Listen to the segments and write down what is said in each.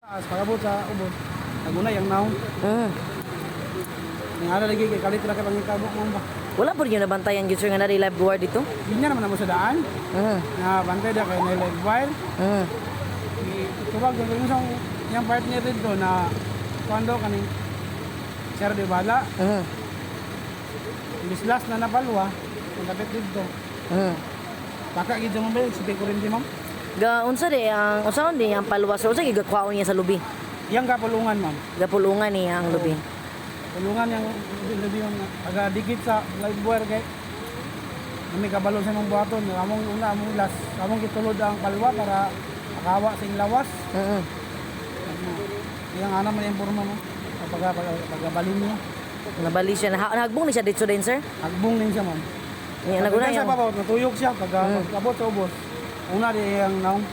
Taas, pagabot sa ubos. Naguna yang naong. Nangara lagi kay kalit ra kay pangitabo mo ba. Wala po rin yung nabantayan gyud, sir, nga nari live wire dito. Hindi naman namo sa daan. Na bantay da kay na live wire. Tubag yung isang yung partner dito na kuan daw kaning Sir de Bala. Imbis last na napalwa, ang kapit dito. Baka gid mo ba sige ko rin di, ma'am. Ga unsa di ang unsa di ang palwa, sir? Unsa gyud gakuhaon niya sa lubi? Yang kapulungan, ma'am. Gapulungan niya ang lubi. Tulungan yung lubi, ma'am. Pagka dikit sa live wire kay kami kabalo sa imong buhaton, among una, among last, among gitulod ang palwa para makawa sa iyong lawas. Yang ana man yung porma mo. Pag pagabalin niya. Nabali siya. Nahagbong ni siya dito din, sir. Agbong din siya, ma'am. Niya naguna Pagka sa yung babaw, natuyok siya. Pag pagkabot sa ubos, una di ang naong.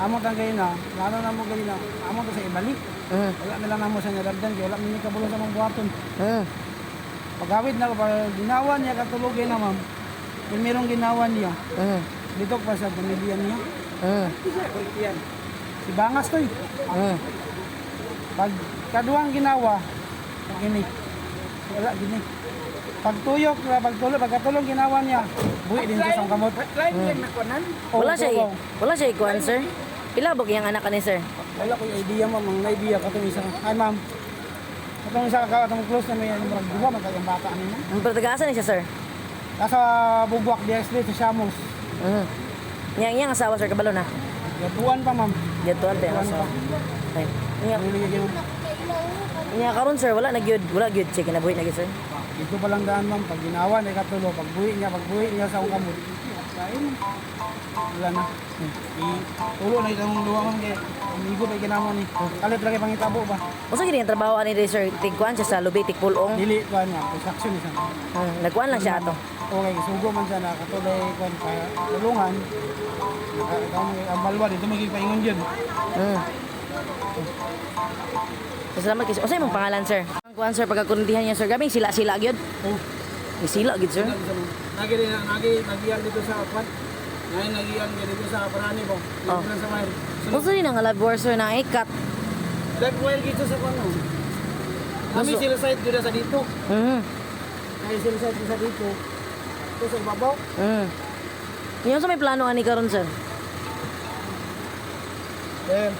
Amo tang kayo na, lalo na mo kayo na, amo to sa ibalik. Wala nila namo sa naramdan, kaya wala mi kabalo sa mong buhaton. Pagawid na, pag ginawa niya, katulogin na, ma'am. Kung merong ginawa niya, dito pa sa pamilya niya. Si Bangas to eh. Pag kaduang ginawa, gini. Wala, gini. Pag tuyok, pag tulog, pagkatulong ginawa niya, buhi din siya sa kamot. Oo, Wala siya oo. wala siya ikuan, sir. Pila ba kayang anak ani, sir? Wala ko yung idea, ma'am, ang idea katong isa. Ay, ma'am. Katong isa ka katong close na may murag duha man kay ang bata ani mo. Ang pero ni siya, sir? Nasa Bugwak DXD sa Shamos. Niya iyang asawa, sir, kabalo na. Gatuan pa, ma'am. Dito ante ang Gatuan asawa. pa. Ay. Niya Ang huli kayo. niya karon, sir, wala na gyud, wala gyud check kinabuhi na gyud, sir. Dito pa lang daan, ma'am, pag ginawa niya katulo, pag buhi niya sa akong kamot. Kain. Wala na. Tulo na itong luwa, ma'am, kay amigo pa kinamo ni. Kalit lagi pangitabo ba. Unsa gyud ang trabaho ani diri, sir? Tigkuan siya sa lubi, tigpulong. Dili kuan nga, construction isa. Nagkuan lang siya ato. Okay, sugo man siya na katuloy kuan pa tulungan. Naka ikaw mo ang balwa dito magigpaingon jud. Salamat kay. Unsa imong pangalan, sir? Ang kuan, sir, pagkakurintihan niya, sir, gabi sila-sila gyud. Oh, May sila gyud, sir. Nagi din nagi nagiyan dito sa kuan. Nagi nagiyan dito sa parani po. Oh. Dito sa wire. Unsa ni nga live wire, sir, na ikat? Live wire dito sa kuan. Oh. Kami sila site dito sa dito. Kami sila site dito sa dito. Ito sa ibabaw. Niya unsa may plano ani karon, sir? Eh,